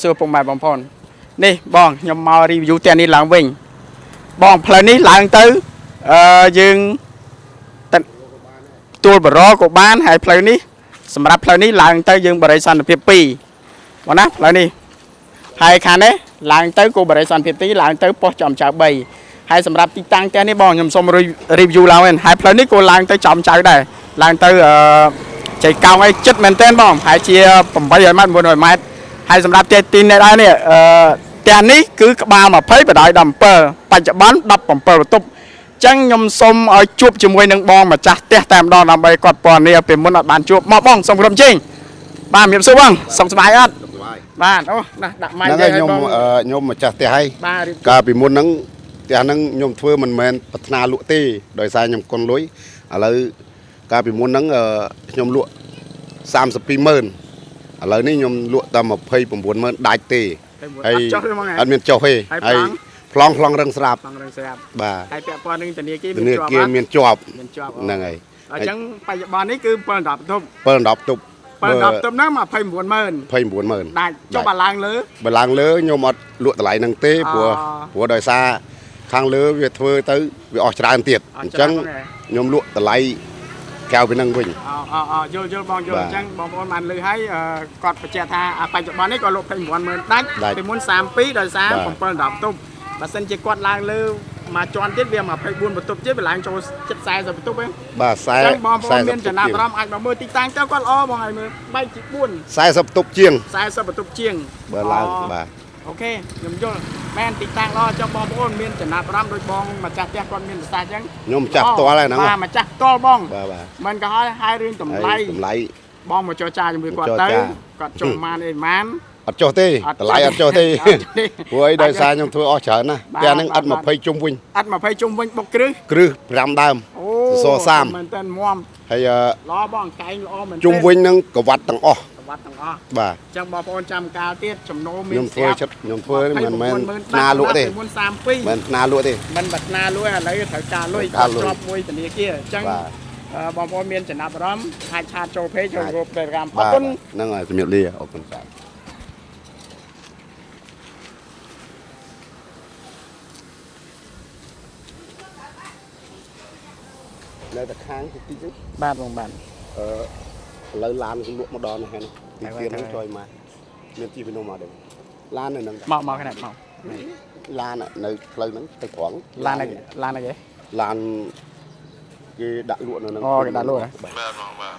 សួរពុកម៉ែបងប្អូននេះបងខ្ញុំមក review ផ្ទះនេះឡើងវិញបងផ្លូវនេះឡើងទៅអឺយើងទៅទួលបរក៏បានហើយផ្លូវនេះសម្រាប់ផ្លូវនេះឡើងទៅយើងបរិសន្តិភាព2បងណាផ្លូវនេះហើយខាងនេះឡើងទៅក៏បរិសន្តិភាព2ឡើងទៅប៉ុស្តិ៍ចំចៅ3ហើយសម្រាប់ទីតាំងផ្ទះនេះបងខ្ញុំសូម review ឡើងវិញហើយផ្លូវនេះក៏ឡើងទៅចំចៅដែរឡើងទៅអឺចៃកោងអីចិត្តមែនតើបងហើយជា800ម៉ែត្រ900ម៉ែត្រ ហើយសម្រាប់ផ្ទះទីនេះដែរនេះអឺផ្ទះនេះគឺក្បាល20បដ ாய் 17បច្ចុប្បន្ន17បន្ទប់អញ្ចឹងខ្ញុំសូមឲ្យជួបជាមួយនឹងបងម្ចាស់ផ្ទះតែម្ដងដើម្បីគាត់ពណ៌នាពេលមុនអត់បានជួបមកបងសូមក្រុមជិញបាទជំរាបសួរបងសុខសប្បាយអត់ សុខសប្បាយ បាទអូណាដាក់ម៉ៃ ហ្នឹងហើយខ្ញុំ ឲ្យបង អឺខ្ញុំម្ចាស់ផ្ទះហើយ បាទរៀប កាលពីមុនហ្នឹងផ្ទះហ្នឹងខ្ញុំធ្វើមិនមែនប្រាថ្នាលក់ទេដោយសារខ្ញុំកុនលុយឥឡូវកាលពីមុនហ្នឹងអឺខ្ញុំលក់32ម៉ឺនឥឡូវនេះខ្ញុំលក់តែ29ម៉ឺនដាច់ទេ អត់ចុះទេហ្មងហ៎ អត់មានចុះទេ ហើយ ហើយប្លង់ប្លង់រឹងស្រាប់ បងរងស្រាប់ បាទ ហើយពាក់ព័ន្ធនឹងធនាគារ ធនាគារមានជាប់ មានជាប់ ហ្នឹងហើយ អញ្ចឹងបច្ចុប្បន្ននេះគឺ7 10បន្ទប់ 7 10ទុប 7 10បន្ទប់ហ្នឹង29ម៉ឺន 29ម៉ឺន ដាច់ចុះបើឡើងលើ បើឡើងលើខ្ញុំអត់លក់តម្លៃហ្នឹងទេ អ ព្រោះព្រោះដោយសារខាងលើវាធ្វើទៅវាអស់ច្រើនទៀត អស់ អញ្ចឹង ច្រើនហ្នឹងឯង ខ្ញុំលក់តម្លៃកៅពីហ្នឹងវិញ អអអយល់យល់បងយល់ បាទ អញ្ចឹងបងប្អូនបានលឺហើយអឺគាត់បញ្ជាក់ថាអាបច្ចុប្បន្ននេះក៏លក់29ម៉ឺនដាច់ ដាច់ ពីមុន32ដោយសារ បាទ 7 10បន្ទប់បើសិនជាគាត់ឡើងលើមួយជាន់ទៀតវា24បន្ទប់ទៀតវាឡើងចូលជិត40បន្ទប់ឯង បាទ អញ្ចឹងបងប្អូន 40 មានចំណាប់អារម្មណ៍អាចមកមើលទីតាំងទៅគាត់ល្អបងឲ្យមើលបែកជា4 40ទុបជាង 40បន្ទប់ជាង បើឡើង អូ បាទ OK ខ្ញុំយល់មែនទីតាំងល្អចុះបងប្អូនមានចំណាប់អារម្មណ៍ដូចបងម្ចាស់ផ្ទះគាត់មានប្រសាសន៍អញ្ចឹង ខ្ញុំម្ចាស់ផ្ទាល់ហើយហ្នឹង បាទម្ចាស់ផ្ទាល់បង បាទបាទ មិនក៏ហើយហើយរឿងតម្លៃ ហើយតម្លៃ បងមកចរចាជាមួយគាត់ទៅ ចរចា គាត់ចុះម៉ានអីម៉ាន អត់ចុះទេ អត់ តម្លៃអត់ចុះទេ អត់ចុះទេ ព្រោះអីដោយសារខ្ញុំធ្វើអស់ច្រើនណាស់ បាទ ផ្ទះហ្នឹងឥដ្ឋ បាទ 20ជុំវិញ ឥដ្ឋ20ជុំវិញបុកគ្រឹះ គ្រឹះ5ដើម អូ សសរសាម មែនតើមុំ ហើយអឺ ល្អបងកែងល្អមែន ជុំវិញហ្នឹងក្រវ៉ាត់ទាំងអស់ ប្រវត្តិទាំងអស់ បាទ អញ្ចឹងបងប្អូនចាំកាលទៀតចំណូលមាន ខ្ញុំធ្វើចិត្តខ្ញុំធ្វើនេះមិនមែនថ្នាលក់ទេ ពីមុន32 មិនថ្នាលក់ទេ មិនបាត់ណាលក់ឥឡូវត្រូវការលុយ ត្រូវការលុយ ជាប់មួយធនាគារអញ្ចឹង បាទ អឺបងប្អូនមានចំណាប់អារម្មណ៍អាចឆាតចូល page ចូល group Telegram អ បាទ រគុណ ហ្នឹងហើយជំរាបលាអរគុណចា៎នៅតែខាងតិចតិចហ្នឹង បាទបងបាទ អឺឥឡូវឡានគេលក់មកដល់នេះហើយនេះទីទៀតហ្នឹងចុយមកមានទីពីនោះមកដែរឡាននៅហ្នឹង មកមកខាងនេះមក ឡាននៅផ្លូវហ្នឹងទៅត្រង់ ឡានអីឡានអីគេ ឡានគេដាក់លក់នៅហ្នឹង អូគេដាក់លក់ហ៎ បាទ បាទបងបាទ